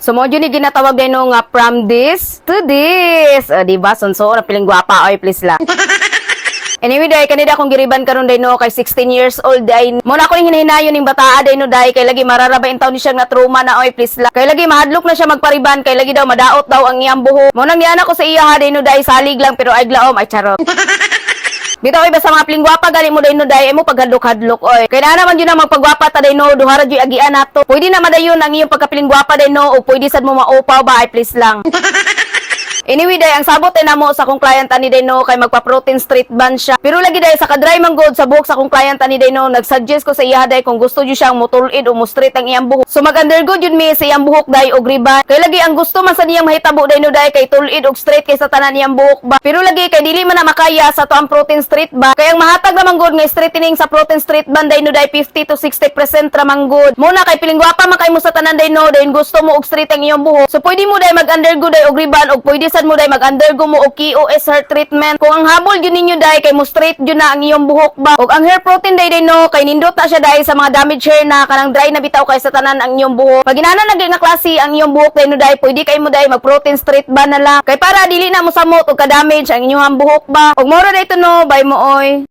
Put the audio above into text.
So mao jud ni ginatawag day no nga from this to this. O, di ba? Sunso na piling gwapa oy, please lang. Anyway, day, kanida akong giriban karon day no, kay 16 years old day. Mo na ako ning hinahinayon ning bataa day no day, kay lagi mararaba in taon ni siyang na trauma na oy, please lang. Kay lagi mahadlok na siya magpariban, kay lagi daw madaot daw ang iyang buhok. Mo nang niana ko sa iya ha day no day, salig lang pero ay glaom ay charot. Bitaw oy, basta mga pilingwapa gani mo day no day, mo paghadlok-hadlok oy. Kay na naman yun ang magpagwapa ta day no, duha ra jud agian nato. Pwede na madayon ang iyong pagkapilingwapa day no, o pwede sad mo maupaw ba ay please lang. Anyway, day, ang sabot ay namo sa akong client ani day no, kay magpa-protein straight band siya. Pero lagi day, sa ka-dry man god sa buhok sa akong client ani day no, nag-suggest ko sa iya day kung gusto jud siyang mutulid o mo-straight ang iyang buhok. So mag-undergo jud mi sa iyang buhok day og riban. Kay lagi ang gusto man sa niyang mahitabo day no day kay tulid og straight kay sa tanan niyang buhok ba. Pero lagi kay dili man na makaya sa to ang protein straight ba. Kay ang mahatag naman gud nga straightening sa protein straight band day no day, 50 to 60% ra man gud. Muna kay piling gwapa man kay mo sa tanan day no, dayon gusto mo og straight ang iyong buhok. So pwede mo day mag-undergo day og riban og pwede sad mo day mag-undergo mo og KOS hair treatment. Kung ang habol jud ninyo day kay mo straight jud na ang iyong buhok ba. Og ang hair protein day day no, kay nindot na siya day sa mga damage hair na kanang dry na bitaw kay sa tanan ang iyong buhok. Pag inana na nga klase ang iyong buhok day no day, pwede kay mo day mag protein straight ba na lang. Kay para dili na mo samot og ka-damage ang inyong buhok ba. Og moro day to no, bye mo oy.